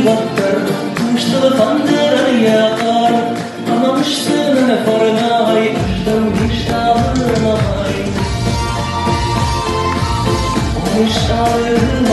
Уӕддӕр хъустыл фӕндырӕн йӕ хъӕр, Ӕмӕ мысдзынӕн фӕрнӕй ӕз дӕу не стъалы мӕй. О, ме стъалы.